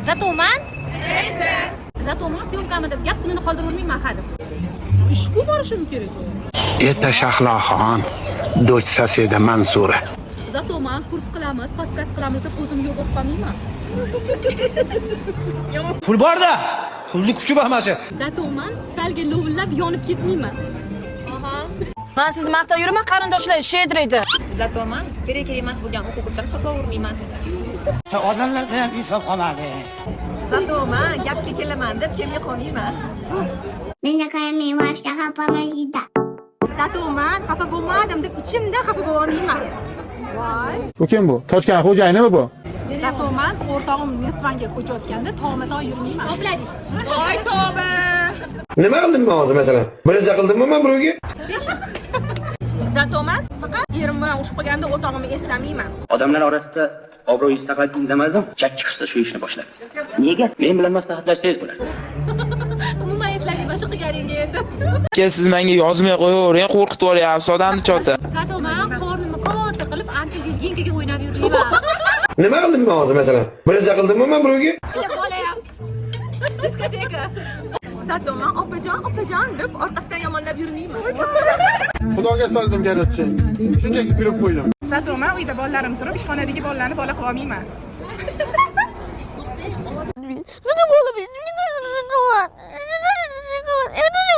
Зато man Зато man съёмка mi deb gap kunini qoldirolmayman hadeb. Ishga borishim kerak. Это Shahloxon, дочь соседа Mansura. Зато man kurs qilamiz, podkast qilamiz deb o'zim yo'q bo'lib qolmayman. Pul borda, pulni kuchi bor mana shu. Зато man salga lovillab yonib ketmayman. Man sizni maqtab yuraman, qarindoshlar щедрый edi. Зато man kerak kerak emas bo'lgan o'quv kurslarni topavermayman. Odamlarda ham insof qolmadi. Зато man gapga kelaman deb kelmay qolmayman. Зато man xafa bo'lmadim deb ichimda xafa bo'lolmayman. Voy. Bu kim bu? Tochkan xo'jayinimi bu? Зато man o'rtog'im Nestvanga ko'chayotganda tog'ma-tog' yurmayman. Topladingiz. Voy tavba. Nima qildim men hozir, masalan? Bir narsa qildimmi men birovga? Зато man faqat erim bilan urushib qolganda o'rtog'imni eslamayman. Odamlar orasida obro'yingizni saqlab indamadim. Chakki qilsa, shu ishni boshladi. Nega? Men bilan maslahatlashsangiz bo'ladi. Umuman eslamayman shu qilganingga endi. Aka, siz menga yozmay qo'yavering, qo'rqitib yuboryapsiz odamni чё-то. Зато man qornimni katta qilib ancha лезгинка ga o'ynab yurmayman. Nima qildim men hozir, masalan? Bir narsa qildimmi men birovga? Bolayam. Diskoteka. Зато man opajon, opajon deb orqasidan yomonlab yurmayman. Xudoga soldim, короче. Shunchaki kulib qo'ydim. Зато man uyda bolalarim turib, ishxonadagi bolalarni bola qilib olmayman. Задумала, мне нужен шоколад. Мне нужен шоколад.